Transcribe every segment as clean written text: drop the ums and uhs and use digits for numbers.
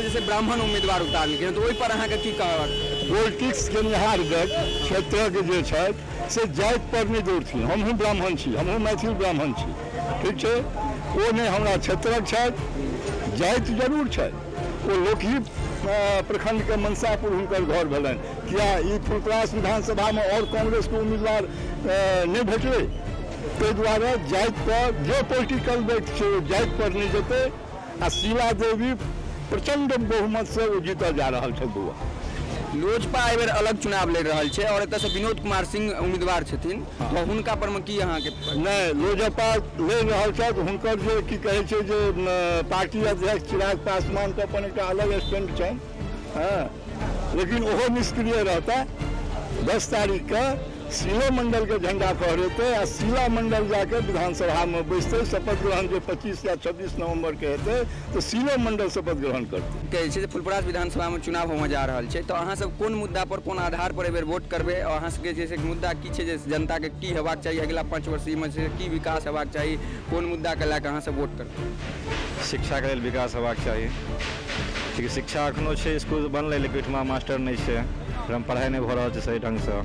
जे छै ब्राह्मण उम्मीदवार उतारलकै तऽ ओहि पर अहाँके की कहब? पॉलिटिक्स केनिहार व्यक्ति क्षेत्रक जे छथि से जाति पर नहि दौड़थिन। हमहूँ ब्राह्मण छी, हमहूँ मैथिल ब्राह्मण छी, ठीक छै। ओ नहि हमरा क्षेत्रक छथि, जाति जरूर छथि। ओ लोकही प्रखंडके मनसापुर हुनकर घर भेलनि। किया ई फुलपरास विधानसभामे आओर कांग्रेसके उम्मीदवार नहि भेटलै? ताहि दुआरे जाति पर जे पॉलिटिकल व्यक्ति छै ओ जाति पर नहि जेतै। आ शीला देवी प्रचंड बहुमतसँ ओ जीतल जा रहल छथि बौआ। लोजपा एहि बेर अलग चुनाव लड़ि रहल छै आओर एतयसँ विनोद कुमार सिंह उम्मीदवार छथिन, तऽ हुनका पर मे की अहाँके? नहि, लोजपा लड़ि रहल छथि, हुनकर जे की कहै छै जे पार्टी अध्यक्ष चिराग पासवानके अपन एकटा अलग स्टैंड छनि। हँ, लेकिन ओहो निष्क्रिय रहता। 10 तारीखके शीलो मंडलके झंडा फहरेतै आ शीला मंडल जाके विधानसभामे बैसतै। शपथ ग्रहण जे 25 या 26 नवम्बरके हेतै तऽ शीलो मंडल शपथ ग्रहण करतै। कहै छै जे फुलपरास विधानसभामे चुनाव होमय जा रहल छै, तऽ अहाँ सब कोन मुद्दा पर, कोन आधार पर एहि बेर वोट करबै? आओर अहाँ सबके जे छै मुद्दा की छै जे जनताके की हेबाक चाही अगिला 5 वर्षीयमे, से की विकास हेबाक चाही, कोन मुद्दाके लए कऽ अहाँ सब वोट करबै? शिक्षाके लेल विकास हेबाक चाही, लेकिन शिक्षा एखनो छै, इसकुल बनलै लेकिन ओहिठमा मास्टर नहि छै, ओहिठाम पढ़ाइ नहि भऽ रहल छै सही ढङ्गसँ।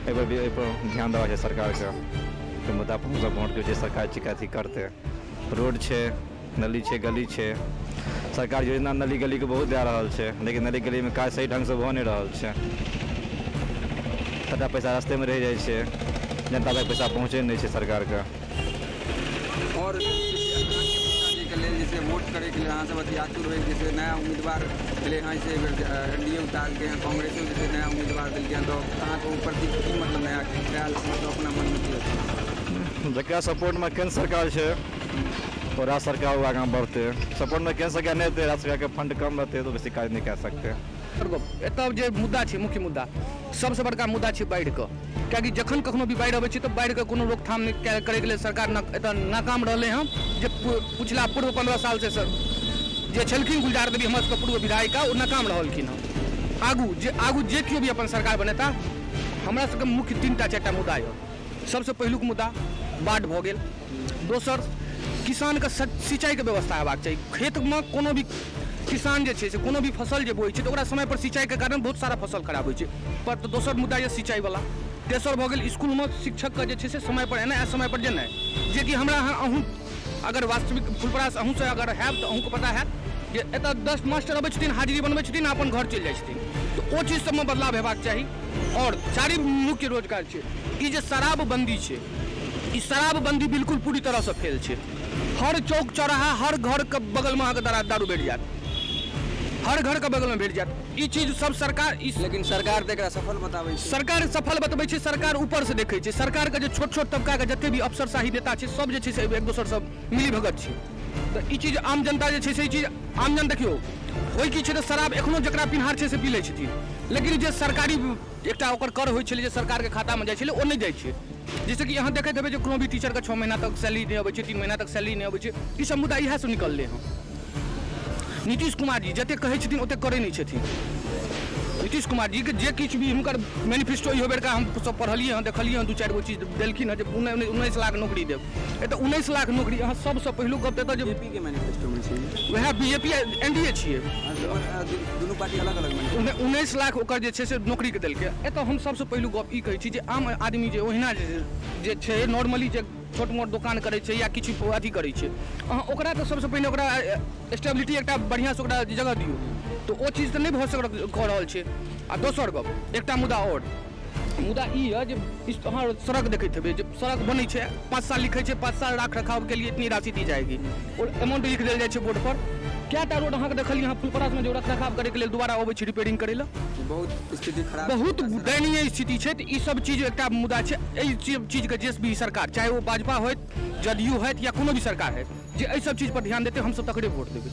एहिपर भी एहिपर ध्यान देबाक छै सरकारके। एहि मुद्दापर हमसभ वोट करै छियै, सरकार ठीक अथी करतै। रोड छै, नली छै, गली छै, सरकार योजना नली गलीके बहुत दए रहल छै, लेकिन नली गलीमे काज सही ढङ्गसँ भऽ नहि रहल छै। सबटा पैसा रास्तेमे रहि जाइ छै, जनता तक पैसा पहुँचै नहि छै सरकारके। आओर के लेल जे छै वोट करैके लेल अहाँ सब अथी आतुर होइ जे छै नया उम्मीदवार भेलै हँ, से एहि बेर एन डी ए उतारलकै हँ, कांग्रेसो जे छै नया उम्मीदवार देलकै हँ, तऽ अहाँके ओ प्रति की मतलब नया ख्याल, मतलब अपना मनमे की अछि? जकरा सपोर्टमे केन्द्र सरकार छै ओ राज्य सरकार ओ आगाँ बढ़तै। सपोर्टमे केन्द्र सरकार नहि हेतै, राज्य सरकारके फंड कम रहतै तऽ बेसी काज नहि कए सकतै। एतऽ जे मुद्दा छै, मुख्य मुद्दा सबसँ बड़का मुद्दा छै बाढ़िके, कियाकि जखन कखनो भी बाढ़ि अबै छै तऽ बाढ़िके कोनो रोकथाम नहि करैके लेल सरकार एतऽ नाकाम रहलै हँ। जे पिछला पूर्व 15 सालसँ सर जे छलखिन गुलजार देवी हमर सबके पूर्व विधायिका, ओ नाकाम रहलखिन हँ। आगू जे केओ भी अपन सरकार बनेता, हमरा सबके मुख्य 3टा 4टा मुद्दा यऽ। सबसँ पहिलुक मुद्दा बाढ़ि भऽ गेल, दोसर किसानके सिंचाइके व्यवस्था हेबाक चाही। खेतमे कोनो भी किसान जे छै से कोनो भी फसल जे बोइ छै तऽ ओकरा समयपर सिंचाइके कारण बहुत सारा फसल खराब होइ छै, पर तऽ दोसर मुद्दा यऽ सिंचाइवला। तेसर भऽ गेल इसकुलमे शिक्षकके जे छै से समयपर एनाइ आ समयपर जेनाइ, जेकि हमरा अहाँ अहूँ अगर वास्तविक फुलपरास अहूँसँ अगर हैब तऽ अहूँके पता हैत जे एतऽ 10 मास्टर अबै छथिन, हाजिरी बनबै छथिन आ अपन घर चलि जाइ छथिन। तऽ ओ चीज सबमे बदलाव हेबाक चाही। आओर चारिम मुख्य रोजगार छै ई जे शराबबंदी छै, ई शराबबंदी बिल्कुल पूरी तरहसँ फेल छै। हर चौक चौराहा, हर घरके बगलमे अहाँके दारू भेट जायत, हर घरके बगलमे भेट जायत। ई चीज सब सरकार ई लेकिन सरकार तऽ एकरा सफल बताबै छै। सरकार सफल बतबै छै, सरकार ऊपरसँ देखै छै। सरकारके जे छोट छोट तबकाके जते भी अफसरशाही नेता छै सब जे छै से एक दोसरसँ मिली भगत छै। तऽ ई चीज आम जनता जे छै से ई चीज आम जन देखियौ होइ की छै तऽ शराब एखनो जकरा पिन्हार छै से पी लै छथिन, लेकिन जे सरकारी एकटा ओकर कर होइ छलै जे सरकारके खातामे जाइ छलै ओ नहि जाइ छै। जैसे कि अहाँ देखैत हेबै जे कोनो भी टीचरके 6 महीना तक सैलरी नहि अबै छै, 3 महीना तक सैलरी नहि अबै छै। ई सब मुद्दा इएहसँ निकललै हँ। नीतीश कुमार जी जतेक कहै छथिन ओतेक करै नहि छथिन। नीतीश कुमार जीके जे किछु भी हुनकर मैनिफेस्टो इहो बेरका हम सब पढ़लियै हँ, देखलियै हँ, 2-4 गो चीज देलखिन हँ जे 19 लाख नौकरी देब। एतऽ 19 लाख नौकरी अहाँ सबसँ पहिलुक गप एतऽ जे बीजेपी के मैनिफेस्टो में छै, वएह बीजेपी एन डी ए छियै, दुनू पार्टी अलग अलग। 19 लाख ओकर जे छै से नौकरीके देलकै। एतऽ हम सबसँ पहिलुक गप ई कहै छी जे आम आदमी जे ओहिना जे छै नॉर्मली जे छोट मोट दोकान करै छै या किछु अथी करै छै, अहाँ ओकरा तऽ सबसँ पहिने ओकरा स्टेबिलिटी एकटा बढ़िआँसँ ओकरा जगह दियौ, तऽ ओ चीज तऽ नहि भऽ सक कऽ रहल छै। आ दोसर गप एकटा मुद्दा आओर मुद्दा ई यऽ जे अहाँ सड़क देखैत हेबै जे सड़क बनै छै, 5 साल लिखै छै, 5 साल रख रखाव के लिए इतनी राशि दी जाएगी, ओ अमाउंट लिख देल जाइ छै बोर्ड पर। कएटा रोड अहाँके देखलियै अहाँ फुलपरासमे जे रख रखाव करैके लेल दोबारा अबै छै रिपेयरिंग करै लए? बहुत स्थिति खराब, बहुत दयनीय स्थिति छै। तऽ ई सब चीज एकटा मुद्दा छै। एहि चीजके जे भी सरकार, चाहे ओ भाजपा होइत, जदयू होइत या कोनो भी सरकार होइत, जे एहि सब चीज पर ध्यान देतै हमसब तकरे वोट देबै।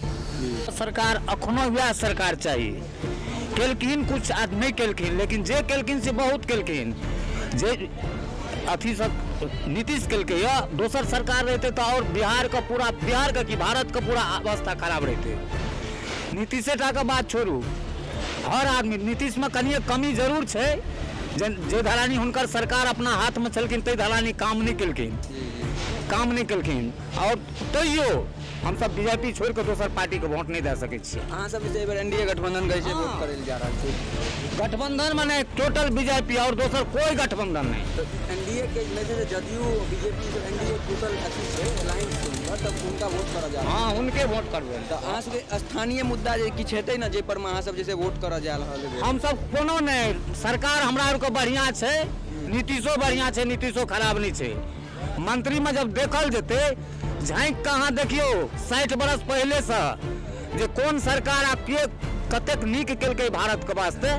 सरकार अखनो वएह सरकार चाही। केलखिन कुछ आ नहि केलखिन, लेकिन जे केलखिन से बहुत केलखिन। जे अथी सब नीतीश केलकै यऽ, दोसर सरकार रहितै तऽ आओर बिहारके पूरा, बिहारके की भारतके पूरा अवस्था खराब रहितै। नीतीशे टाके बात छोड़ू, हर आदमी नीतीशमे कनिए कमी जरूर छै जे जे धरानी हुनकर सरकार अपना हाथमे छलखिन ताहि धरानी काम नहि केलखिन, काम नहि केलखिन। आओर तैयो हमसब बीजेपी छोड़ि कऽ दोसर पार्टीके वोट नहि दए सकै छियै। अहाँ सब जे छै एहि बेर एनडीए गठबंधन के जे छै वोट करै लए जा रहल छी। गठबंधन माने टोटल बीजेपी और दोसर कोई गठबंधन नहीं। तऽ एनडीए के नहि छै जदयू बीजेपी सब एनडीए टोटल अथी छै अलायंस छै हुनकर, तऽ हुनका वोट करऽ जा रहल। हाँ, उनके वोट करबै। तऽ अहाँ सबके स्थानीय मुद्दा जे किछु हेतै ने जाहि पर मे अहाँ सब जे छै वोट करऽ जा रहल हेबै? हमसब कोनो नहि, सरकार हमरा आरके बढ़िआँ छै, नीतीशो बढ़िआँ छै, नीतीशो खराब नहि छै। मंत्रीमे जब देखल जेतै झाँकि कऽ अहाँ देखियौ 60 बरस पहिलेसँ जे कोन सरकार आ के कतेक नीक केलकै भारतके वास्ते,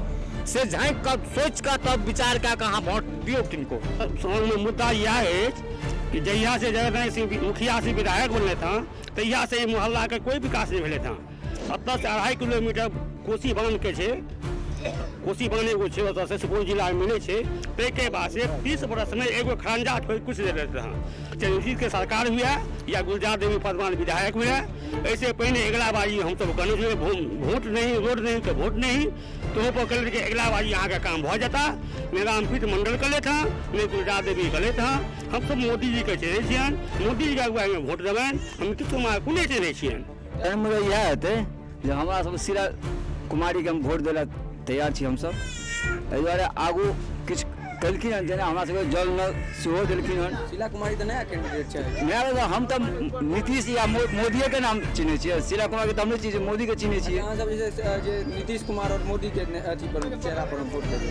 से झाँकि कऽ सोचि कऽ तब विचार कए कऽ अहाँ वोट दियौ किनको। संगमे मुद्दा इएह अछि कि जहियासँ जगन्नाथ सिंह मुखिया से विधायक बनलथि हँ तहियासँ एहि मोहल्लाके कोइ विकास नहि भेलथि हँ। एतऽसँ 2.5 किलोमीटर कोसी बान्हके छै, कोसी बान्ह एगो छै, ओतऽसँ सुपौल जिलामे मिलै छै। ताहिके बाद से 30 बरसमे एगो खरंजा ठोकि किछु नहि देलथि हँ, चाहे नीतीशके सरकार हुए या गुलजार देवी पदमान विधायक हुए। एहिसँ पहिने अगिला बारी हमसब कहने छलियै वोट नहीं, रोड नहीं तऽ वोट नहीं, तो पर कहलथि कि अगिला बारी अहाँके काम भऽ जेता। नहि रामपीठ मंडल केलथि हँ, नहि गुलजार देवी केलथि हँ। हमसब मोदीजीके चिन्है छियनि, मोदीजीके अगुवाईमे वोट देबनि, हम नीतीश कुमार को नहि चिन्है छियनि। एहिमे इएह हेतै जे हमरा सब शीला कुमारीके हम वोट दै लए तैयार छी हमसब। एहि दुआरे आगू किछु केलखिन हन, जेना हमरा सबके जल नल सेहो देलखिन हन। शीला कुमारी तऽ नया कैंडिडेट छै। नया, हम तऽ नीतीश या मोदियेके नाम चिन्है छियै, शीला कुमारीके तऽ हम नहि चिन्है छियै, मोदीके चिन्है छियै। अहाँ सब जे छै जे नीतीश कुमार और मोदी के अथी पर चेहरा पर वोट देबै?